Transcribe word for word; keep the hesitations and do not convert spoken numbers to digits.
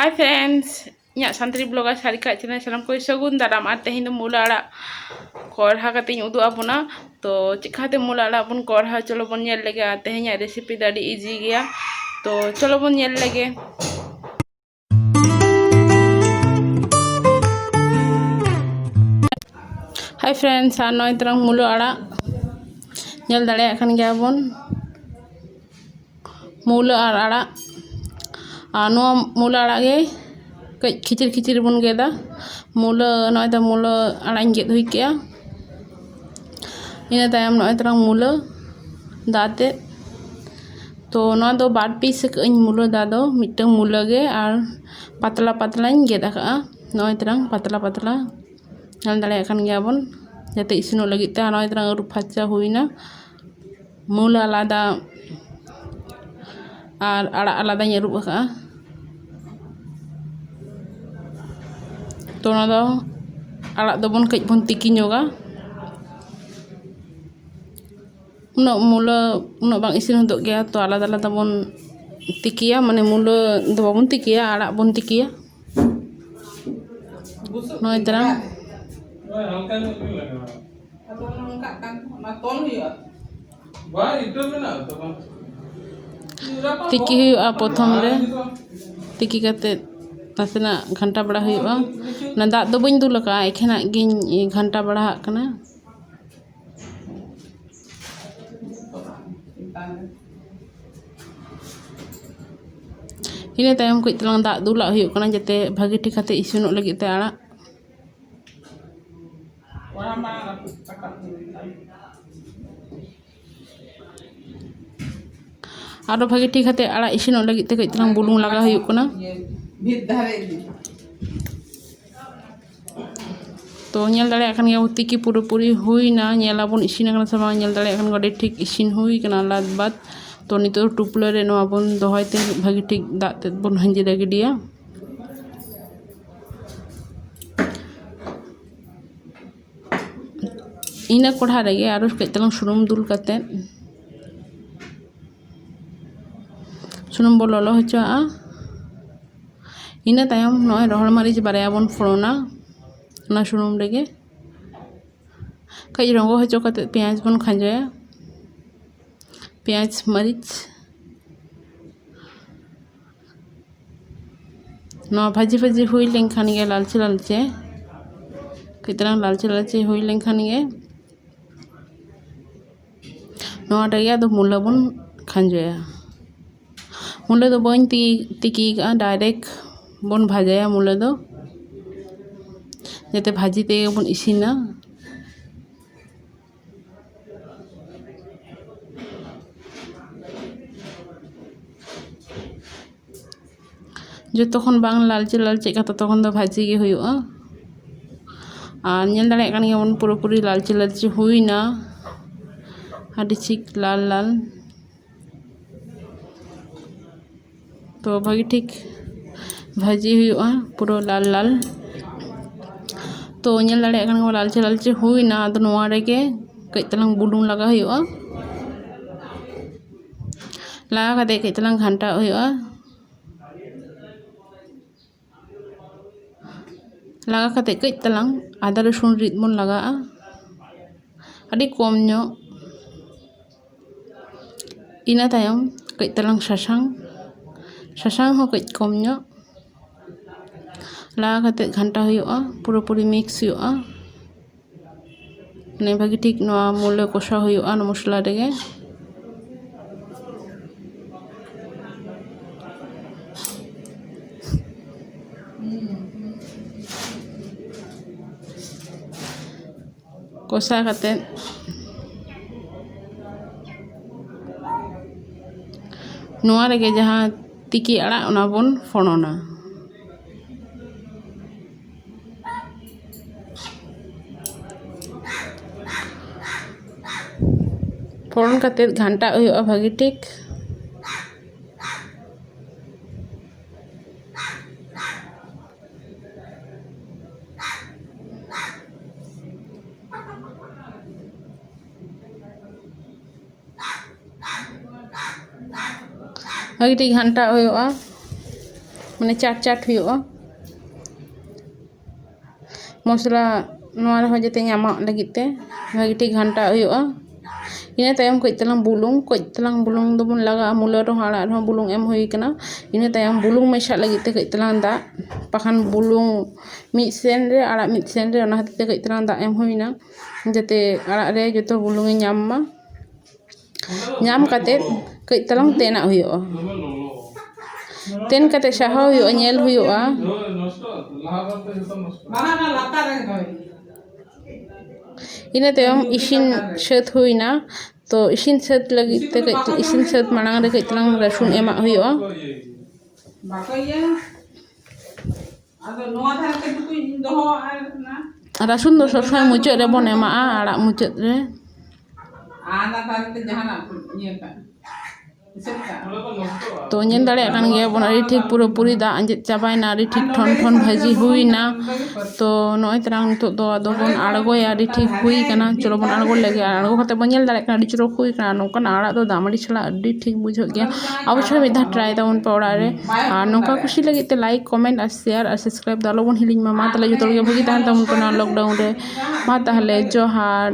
Hi friends, ᱤᱧᱟᱹᱜ Santali blogger Sarika channel ᱥᱟᱱᱟᱢ ᱠᱚ ᱥᱟᱹᱜᱩᱱ ᱫᱟᱨᱟᱢ᱾ ᱟᱨ ᱛᱮᱦᱮᱧ ᱫᱚ ᱢᱩᱞᱟᱹ ᱟᱲᱟᱜ ᱠᱚᱨᱦᱟ ᱠᱟᱛᱮᱧ ᱩᱫᱩᱜ ᱟᱵᱚᱱᱟ᱾ ᱛᱚ ᱪᱮᱫ ᱠᱟᱛᱮ ᱢᱩᱞᱟᱹ ᱟᱲᱟᱜ ᱵᱚᱱ ᱠᱚᱨᱦᱟ, ᱪᱚᱞᱚ ᱵᱚᱱ ᱧᱮᱞ ᱞᱮᱜᱮ᱾ ᱟᱨ ᱛᱮᱦᱮᱧᱟᱜ recipe ᱫᱚ ᱟᱹᱰᱤ easy ᱜᱮᱭᱟ, ᱛᱚ ᱪᱚᱞᱚ ᱵᱚᱱ ᱧᱮᱞ ᱞᱮᱜᱮ᱾ Hi friends, ᱟᱨ ᱱᱚᱜᱼᱚᱭ ᱛᱟᱨᱟᱝ ᱢᱩᱞᱟᱹ ᱟᱲᱟᱜ ᱧᱮᱞ ᱫᱟᱲᱮᱭᱟᱜ ᱠᱟᱱ ᱜᱮᱭᱟ ᱵᱚᱱ᱾ ᱢᱩᱞᱟᱹ ᱟᱨ ᱟᱲᱟᱜ, ᱟᱨ ᱱᱚᱣᱟ ᱢᱩᱞᱟᱹ ᱟᱲᱟᱜ ᱜᱮ ᱠᱟᱹᱡ ᱠᱷᱤᱪᱤᱨ ᱠᱷᱤᱪᱤᱨ ᱵᱚᱱ ᱜᱮᱫᱟ᱾ ᱢᱩᱞᱟᱹ, ᱱᱚᱜᱼᱚᱭ ᱫᱚ ᱢᱩᱞᱟᱹ ᱟᱲᱟᱜ ᱤᱧ ᱜᱮᱫ ᱦᱩᱭ ᱠᱮᱜᱼᱟ᱾ ᱤᱱᱟᱹ ᱛᱟᱭᱚᱢ ᱱᱚᱜᱼᱚᱭ ᱛᱟᱨᱟᱝ ᱢᱩᱞᱟᱹ ᱫᱟᱜ ᱛᱮᱫ᱾ ᱛᱚ ᱱᱚᱣᱟ ᱫᱚ ᱵᱟᱨ piece ᱟᱠᱟᱫ ᱟᱹᱧ ᱢᱩᱞᱟᱹ ᱫᱟᱜ ᱫᱚ, ᱢᱤᱫᱴᱟᱝ ᱢᱩᱞᱟᱹ ᱜᱮ ᱟᱨ ᱯᱟᱛᱞᱟ ᱯᱟᱛᱞᱟᱧ ᱜᱮᱫ ᱟᱠᱟᱫᱼᱟ᱾ ᱱᱚᱜᱼᱚᱭ ᱛᱟᱨᱟᱝ ᱯᱟᱛᱞᱟ ᱯᱟᱛᱞᱟ ᱧᱮᱞ ᱫᱟᱲᱮᱭᱟᱜ ᱠᱟᱱ ᱜᱮᱭᱟ ᱵᱚᱱ, ᱡᱟᱛᱮ ᱤᱥᱤᱱᱚᱜ ᱞᱟᱹᱜᱤᱫ ᱛᱮ᱾ ᱟᱨ ᱱᱚᱜᱼᱚᱭ ᱛᱟᱨᱟᱝ ᱟᱹᱨᱩᱵ ᱯᱷᱟᱨᱪᱟ ᱦᱩᱭᱱᱟ᱾ ᱢᱩᱞᱟᱹ ᱟᱞᱟᱫᱟ ᱟᱨ ᱟᱲᱟᱜ ᱟᱞᱟᱫᱟᱧ ᱟᱹᱨᱩᱵ ᱟᱠᱟᱫᱼᱟ᱾ ᱛᱚ ᱚᱱᱟ ᱫᱚ ᱟᱲᱟᱜ ᱫᱚᱵᱚᱱ ᱠᱟᱹᱡ ᱵᱚᱱ ᱛᱤᱠᱤ ᱧᱚᱜᱟ᱾ ᱩᱱᱟᱹᱜ ᱢᱩᱞᱟᱹ ᱩᱱᱟᱹᱜ ᱵᱟᱝ ᱤᱥᱤᱱ ᱦᱚᱫᱚᱜ ᱜᱮᱭᱟ, ᱛᱚ ᱟᱞᱟᱫᱟ ᱟᱞᱟᱫᱟ ᱵᱚᱱ ᱛᱤᱠᱤᱭᱟ, ᱢᱟᱱᱮ ᱢᱩᱞᱟᱹ ᱫᱚ ᱵᱟᱵᱚᱱ ᱛᱤᱠᱤᱭᱟ, ᱟᱲᱟᱜ ᱵᱚᱱ ᱛᱤᱠᱤᱭᱟ᱾ ᱱᱚᱜᱼᱚᱭ ᱛᱟᱨᱟᱝ ᱟᱫᱚ ᱚᱱᱮ ᱚᱱᱠᱟᱜ ᱠᱟᱱ ᱚᱱᱟ ᱛᱚᱞ ᱦᱩᱭᱩᱜᱼᱟ᱾ ᱵᱟᱝ, ᱤᱴᱟᱹ ᱢᱮᱱᱟᱜᱼᱟ ᱛᱚ, ᱵᱟᱝ᱾ ᱛᱤᱠᱤ ᱦᱩᱭᱩᱜᱼᱟ ᱯᱨᱚᱛᱷᱚᱢ ᱨᱮ᱾ ᱛᱤᱠᱤ ᱠᱟᱛᱮ ᱱᱟᱥᱮᱱᱟᱜ ᱜᱷᱟᱱᱴᱟ ᱵᱟᱲᱟ ᱦᱩᱭᱩᱜᱼᱟ᱾ ᱚᱱᱟ ᱫᱟᱜ ᱫᱚ ᱵᱟᱹᱧ ᱫᱩᱞ ᱟᱠᱟᱫᱼᱟ, ᱮᱠᱷᱮᱱᱟᱜ ᱜᱤᱧ ᱜᱷᱟᱱᱴᱟ ᱵᱟᱲᱟ ᱟᱜ ᱠᱟᱱᱟ᱾ ᱤᱱᱟᱹ ᱛᱟᱭᱚᱢ ᱠᱟᱹᱡ ᱛᱟᱞᱟᱝ ᱫᱟᱜ ᱫᱩᱞᱟᱜ ᱦᱩᱭᱩᱜ ᱠᱟᱱᱟ, ᱡᱟᱛᱮ ᱵᱷᱟᱹᱜᱤ ᱴᱷᱤᱠ ᱠᱟᱛᱮ ᱤᱥᱤᱱᱚᱜ ᱞᱟᱹᱜᱤᱫ ᱛᱮ ᱟᱲᱟᱜ᱾ ᱟᱨᱚ ᱵᱷᱟᱹᱜᱤ ᱴᱷᱤᱠ ᱠᱟᱛᱮ ᱟᱲᱟᱜ ᱤᱥᱤᱱᱚᱜ ᱞᱟᱹᱜᱤᱫ ᱛᱮ ᱠᱟᱹᱡ ᱛᱟᱞᱟᱝ ᱵᱩᱞᱩᱝ ᱞᱟᱜᱟᱣ ᱦᱩᱭᱩᱜ ᱠᱟᱱᱟ᱾ ᱛᱚ ᱧᱮᱞ ᱫᱟᱲᱮᱭᱟᱜ ᱠᱟᱱ ᱜᱮᱭᱟ ᱵᱚ, ᱛᱤᱠᱤ ᱯᱩᱨᱟᱹᱯᱩᱨᱤ ᱦᱩᱭᱱᱟ᱾ ᱧᱮᱞ ᱟᱵᱚᱱ ᱤᱥᱤᱱ ᱟᱠᱟᱱᱟ ᱥᱮ ᱵᱟᱝ᱾ ᱧᱮᱞ ᱫᱟᱲᱮᱭᱟᱜ ᱠᱟᱱ ᱜᱮᱭᱟ ᱟᱹᱰᱤ ᱴᱷᱤᱠ ᱤᱥᱤᱱ ᱦᱩᱭ ᱠᱟᱱᱟ ᱞᱟᱫ ᱵᱟᱫ᱾ ᱛᱚ ᱱᱤᱛᱚᱜ ᱴᱩᱯᱞᱟᱹ ᱨᱮ ᱱᱚᱣᱟ ᱵᱚᱱ ᱫᱚᱦᱚᱭ ᱛᱮ ᱵᱷᱟᱹᱜᱤ ᱴᱷᱤᱠ ᱫᱟᱜ ᱛᱮᱫ ᱵᱚᱱ ᱦᱟᱺᱡᱤᱨᱟ ᱜᱤᱰᱤᱭᱟ᱾ ᱤᱱᱟᱹ ᱠᱚᱲᱦᱟ ᱨᱮᱜᱮ ᱟᱨᱚ ᱠᱟᱹᱡ ᱛᱟᱞᱟᱝ ᱥᱩᱱᱩᱢ ᱫᱩᱞ ᱠᱟᱛᱮᱫ, ᱥᱩᱱᱩᱢ ᱵᱚ ᱞᱚᱞᱚ ᱦᱚᱪᱚᱣᱟᱜᱼᱟ᱾ ᱤᱱᱟᱹ ᱛᱟᱭᱚᱢ ᱱᱚᱜᱼᱚᱭ ᱨᱚᱦᱚᱲ ᱢᱟᱹᱨᱤᱪ ᱵᱟᱨᱭᱟ ᱵᱚᱱ ᱯᱷᱚᱲᱚᱱᱟ ᱚᱱᱟ ᱥᱩᱱᱩᱢ ᱨᱮᱜᱮ᱾ ᱠᱟᱹᱡ ᱨᱚᱸᱜᱚ ᱦᱚᱪᱚ ᱠᱟᱛᱮ ᱯᱮᱸᱭᱟᱡᱽ ᱵᱚᱱ ᱠᱷᱟᱸᱡᱚᱭᱟ᱾ ᱯᱮᱸᱭᱟᱡᱽ, ᱢᱟᱹᱨᱤᱪ, ᱱᱚᱣᱟ ᱵᱷᱟᱹᱡᱤ ᱵᱷᱟᱹᱡᱤ ᱦᱩᱭ ᱞᱮᱱᱠᱷᱟᱱ ᱜᱮ, ᱞᱟᱞᱪᱮ ᱞᱟᱞᱪᱮ, ᱠᱟᱹᱡ ᱛᱟᱞᱟᱝ ᱞᱟᱞᱪᱮ ᱞᱟᱞᱪᱮ ᱦᱩᱭ ᱞᱮᱱᱠᱷᱟᱱ ᱜᱮ, ᱱᱚᱣᱟ ᱨᱮᱜᱮ ᱟᱫᱚ ᱢᱩᱞᱟᱹ ᱵᱚᱱ ᱠᱷᱟᱸᱡᱚᱭᱟ᱾ ᱢᱩᱞᱟᱹ ᱫᱚ ᱵᱟᱹᱧ ᱛᱤ-, ᱛᱤᱠᱤ ᱠᱟᱜᱼᱟ, ᱰᱟᱭᱨᱮᱠᱴ ᱵᱚᱱ ᱵᱷᱟᱡᱟᱭᱟ ᱢᱩᱞᱟᱹ ᱫᱚ, ᱡᱟᱛᱮ ᱵᱷᱟᱹᱡᱤ ᱛᱮᱜᱮ ᱵᱚᱱ ᱤᱥᱤᱱᱟ᱾ ᱡᱚᱛᱚ ᱠᱷᱚᱱ ᱵᱟᱝ ᱞᱟᱞᱪᱮ ᱞᱟᱞᱪᱮᱜ ᱠᱟᱱ, ᱛᱚᱛᱚ ᱠᱷᱚᱱ ᱫᱚ ᱵᱷᱟᱹᱡᱤ ᱜᱮ ᱦᱩᱭᱩᱜᱼᱟ᱾ ᱟᱨ ᱧᱮᱞ ᱫᱟᱲᱮᱭᱟᱜ ᱠᱟᱱ ᱜᱮᱭᱟᱵᱚᱱ, ᱯᱩᱨᱟᱹᱯᱩᱨᱤ ᱞᱟᱞᱪᱮ ᱞᱟᱞᱪᱮ ᱦᱩᱭᱱᱟ, ᱟᱹᱰᱤ ᱴᱷᱤᱠ ᱞᱟᱞ ᱞᱟᱞ᱾ ᱛᱚ ᱵᱷᱟᱹᱜᱤ ᱴᱷᱤᱠ ᱵᱷᱟᱹᱡᱤ ᱦᱩᱭᱩᱜᱼᱟ, ᱯᱩᱨᱟᱹ ᱞᱟᱞ ᱞᱟᱞ᱾ ᱛᱚ ᱧᱮᱞ ᱫᱟᱲᱮᱭᱟᱜ ᱠᱟᱱ ᱜᱮᱭᱟᱵᱚᱱ, ᱞᱟᱞᱪᱮ ᱞᱟᱞᱪᱮ ᱦᱩᱭᱱᱟ᱾ ᱟᱫᱚ ᱱᱚᱣᱟ ᱨᱮᱜᱮ ᱠᱟᱹᱡ ᱛᱟᱞᱟᱝ ᱵᱩᱞᱩᱝ ᱞᱟᱜᱟᱣ ᱦᱩᱭᱩᱜᱼᱟ᱾ ᱞᱟᱜᱟᱣ ᱠᱟᱛᱮ ᱠᱟᱹᱡ ᱛᱟᱞᱟᱝ ᱜᱷᱟᱱᱴᱟᱣ ᱦᱩᱭᱩᱜᱼᱟ᱾ ᱞᱟᱜᱟᱣ ᱠᱟᱛᱮ ᱠᱟᱹᱡ ᱛᱟᱞᱟᱝ ᱟᱫᱟ ᱨᱟᱹᱥᱩᱱ ᱨᱤᱫ ᱵᱚᱱ ᱞᱟᱜᱟᱜᱼᱟ, ᱟᱹᱰᱤ ᱠᱚᱢ ᱧᱚᱜ᱾ ᱤᱱᱟᱹ ᱛᱟᱭᱚᱢ ᱠᱟᱹᱡ ᱛᱟᱞᱟᱝ ᱥᱟᱥᱟᱝ, ᱥᱟᱥᱟᱝ ᱦᱚᱸ ᱠᱟᱹᱡ ᱠᱚᱢ ᱧᱚᱜ᱾ ᱞᱟᱜᱟᱣ ᱠᱟᱛᱮ ᱜᱷᱟᱱᱴᱟ ᱦᱩᱭᱩᱜᱼᱟ, ᱯᱩᱨᱟᱹᱯᱩᱨᱤ ᱢᱤᱠᱥ ᱦᱩᱭᱩᱜᱼᱟ᱾ ᱢᱟᱱᱮ ᱵᱷᱟᱹᱜᱤ ᱴᱷᱤᱠ ᱱᱚᱣᱟ ᱢᱩᱞᱟᱹ ᱠᱚᱥᱟᱣ ᱦᱩᱭᱩᱜᱼᱟ ᱱᱚᱣᱟ ᱢᱚᱥᱞᱟ ᱨᱮᱜᱮ᱾ ᱠᱚᱥᱟᱣ ᱠᱟᱛᱮ ᱱᱚᱣᱟ ᱨᱮᱜᱮ ᱡᱟᱦᱟᱸ ᱛᱤᱠᱤ ᱟᱲᱟᱜ, ᱚᱱᱟ ᱵᱚᱱ ᱯᱷᱚᱲᱚᱱᱟ᱾ ᱯᱷᱚᱲᱚᱱ ᱠᱟᱛᱮ ᱜᱷᱟᱱᱴᱟᱜ ᱦᱩᱭᱩᱜᱼᱟ ᱵᱷᱟᱹᱜᱤ ᱴᱷᱤᱠ᱾ ᱵᱷᱟᱹᱜᱤ ᱴᱷᱤᱠ ᱜᱷᱟᱱᱴᱟᱜ ᱦᱩᱭᱩᱜᱼᱟ᱾ ᱢᱟᱱᱮ ᱪᱟᱴ ᱪᱟᱴ ᱦᱩᱭᱩᱜᱼᱟ᱾ ᱢᱚᱥᱞᱟ ᱱᱚᱣᱟ ᱨᱮᱦᱚᱸ ᱡᱟᱛᱮ ᱧᱟᱢᱚᱜ ᱞᱟᱹᱜᱤᱫ ᱛᱮ ᱵᱷᱟᱹᱜᱤ ᱴᱷᱤᱠ ᱜᱷᱟᱱᱴᱟᱣ ᱦᱩᱭᱩᱜᱼᱟ᱾ ᱤᱱᱟᱹ ᱛᱟᱭᱚᱢ ᱠᱟᱹᱡ ᱛᱟᱞᱟᱝ ᱵᱩᱞᱩᱝ, ᱠᱟᱹᱡ ᱛᱟᱞᱟᱝ ᱵᱩᱞᱩᱝ ᱫᱚᱵᱚᱱ ᱞᱟᱜᱟᱜᱼᱟ, ᱢᱩᱞᱟᱹ ᱨᱮᱦᱚᱸ ᱟᱲᱟᱜ ᱨᱮᱦᱚᱸ ᱵᱩᱞᱩᱝ ᱮᱢ ᱦᱩᱭ ᱠᱟᱱᱟ᱾ ᱤᱱᱟᱹ ᱛᱟᱭᱚᱢ ᱵᱩᱞᱩᱝ ᱢᱮᱥᱟᱜ ᱞᱟᱹᱜᱤᱫ ᱛᱮ ᱠᱟᱹᱡ ᱛᱟᱞᱟᱝ ᱫᱟᱜ, ᱵᱟᱠᱷᱟᱱ ᱵᱩᱞᱩᱝ ᱢᱤᱫ ᱥᱮᱱ ᱨᱮ ᱟᱲᱟᱜ ᱢᱤᱫ ᱥᱮᱱ ᱨᱮ, ᱚᱱᱟ ᱠᱷᱟᱹᱛᱤᱨ ᱛᱮ ᱠᱟᱹᱡ ᱛᱟᱞᱟᱝ ᱫᱟᱜ ᱮᱢ ᱦᱩᱭᱱᱟ, ᱡᱟᱛᱮ ᱟᱲᱟᱜ ᱨᱮ ᱡᱚᱛᱚ ᱵᱩᱞᱩᱝ ᱮ ᱧᱟᱢ ᱢᱟ᱾ ᱧᱟᱢ ᱠᱟᱛᱮᱫ ᱠᱟᱹᱡ ᱛᱟᱞᱟᱝ ᱛᱮᱱᱟᱜ ᱦᱩᱭᱩᱜᱼᱟ᱾ ᱛᱮᱱ ᱠᱟᱛᱮᱫ ᱥᱟᱦᱟᱣ ᱦᱩᱭᱩᱜᱼᱟ, ᱧᱮᱞ ᱦᱩᱭᱩᱜᱼᱟ᱾ ᱤᱱᱟᱹ ᱛᱟᱭᱚᱢ ᱤᱥᱤᱱ ᱥᱟᱹᱛ ᱦᱩᱭᱱᱟ᱾ ᱛᱚ ᱤᱥᱤᱱ ᱥᱟᱹᱛ ᱞᱟᱹᱜᱤᱫ ᱛᱮ ᱠᱟᱹᱡ, ᱤᱥᱤᱱ ᱥᱟᱹᱛ ᱢᱟᱲᱟᱝ ᱨᱮ ᱠᱟᱹᱡ ᱛᱟᱞᱟᱝ ᱨᱟᱹᱥᱩᱱ ᱮᱢᱟᱜ ᱦᱩᱭᱩᱜᱼᱟ᱾ ᱟᱫᱚ ᱱᱚᱣᱟ ᱫᱷᱟᱨᱮ ᱛᱮ ᱴᱩᱠᱩᱡ ᱤᱧ ᱫᱚᱦᱚᱣᱟᱜᱼᱟ ᱱᱟ᱾ ᱨᱟᱹᱥᱩᱱ ᱫᱚ ᱥᱚᱵᱽ ᱥᱚᱢᱚᱭ ᱢᱩᱪᱟᱹᱫ ᱨᱮᱵᱚᱱ ᱮᱢᱟᱜᱼᱟ, ᱟᱲᱟᱜ ᱢᱩᱪᱟᱹᱫ ᱨᱮ᱾ ᱟᱨ ᱚᱱᱟ ᱫᱷᱟᱨᱮ ᱛᱮ ᱡᱟᱦᱟᱱᱟᱜ ᱤᱭᱟᱹ ᱠᱟᱜ, ᱦᱤᱥᱟᱹᱵ ᱠᱟᱜ᱾ ᱛᱚ ᱧᱮᱞ ᱫᱟᱲᱮᱭᱟᱜ ᱠᱟᱱ ᱜᱮᱭᱟ ᱵᱚᱱ, ᱟᱹᱰᱤ ᱴᱷᱤᱠ ᱯᱩᱨᱟᱹ ᱯᱩᱨᱤ ᱫᱟᱜ ᱟᱸᱡᱮᱫ ᱪᱟᱵᱟᱭᱮᱱᱟ, ᱟᱹᱰᱤ ᱴᱷᱤᱠ ᱴᱷᱚᱱ ᱴᱷᱚᱱ ᱵᱷᱟᱹᱡᱤ ᱦᱩᱭᱱᱟ᱾ ᱛᱚ ᱱᱚᱜᱼᱚᱭ ᱛᱟᱞᱟᱝ ᱱᱤᱛᱚᱜ ᱫᱚ ᱟᱫᱚ ᱵᱚᱱ ᱟᱬᱜᱚᱭᱟ, ᱟᱹᱰᱤ ᱴᱷᱤᱠ ᱦᱩᱭ ᱠᱟᱱᱟ᱾ ᱪᱚᱞᱚ ᱵᱚᱱ ᱟᱬᱜᱚ ᱞᱮᱜᱮ᱾ ᱟᱨ ᱟᱬᱜᱚ ᱠᱟᱛᱮ ᱵᱚᱱ ᱧᱮᱞ ᱫᱟᱲᱮᱭᱟᱜ ᱠᱟᱱᱟ, ᱟᱹᱰᱤ ᱪᱚᱨᱚᱠ ᱦᱩᱭ ᱠᱟᱱᱟ᱾ ᱱᱚᱝᱠᱟᱱᱟᱜ ᱟᱲᱟᱜ ᱫᱚ ᱫᱟᱜ ᱢᱟᱹᱰᱤ ᱥᱟᱞᱟᱜ ᱟᱹᱰᱤ ᱴᱷᱤᱠ ᱵᱩᱡᱷᱟᱹᱜ ᱜᱮᱭᱟ᱾ ᱚᱵᱚᱥᱥᱳᱭ ᱢᱤᱫ ᱫᱷᱟᱣ ᱴᱨᱟᱭ ᱛᱟᱵᱚᱱ ᱯᱮ ᱚᱲᱟᱜ ᱨᱮ᱾ ᱟᱨ ᱱᱚᱝᱠᱟ ᱠᱩᱥᱤ ᱞᱟᱹᱜᱤᱫ ᱛᱮ ᱞᱟᱭᱤᱠ, ᱠᱚᱢᱮᱱᱴ ᱟᱨ ᱥᱮᱭᱟᱨ ᱟᱨ ᱥᱟᱵᱥᱠᱨᱟᱭᱤᱵ ᱫᱚ ᱟᱞᱚ ᱵᱚᱱ ᱦᱤᱲᱤᱧ ᱢᱟ᱾ ᱢᱟ ᱛᱟᱦᱞᱮ ᱡᱚᱛᱚ ᱦᱚᱲ ᱜᱮ ᱵᱷᱟᱹᱜᱤ ᱛᱟᱦᱮᱱ ᱛᱟᱵᱚᱱ ᱯᱮ ᱱᱚᱣᱟ ᱞᱚᱠᱰᱟᱣᱩᱱ ᱨᱮ᱾ ᱢᱟ ᱛᱟᱦᱞᱮ ᱡᱚᱦᱟᱨ᱾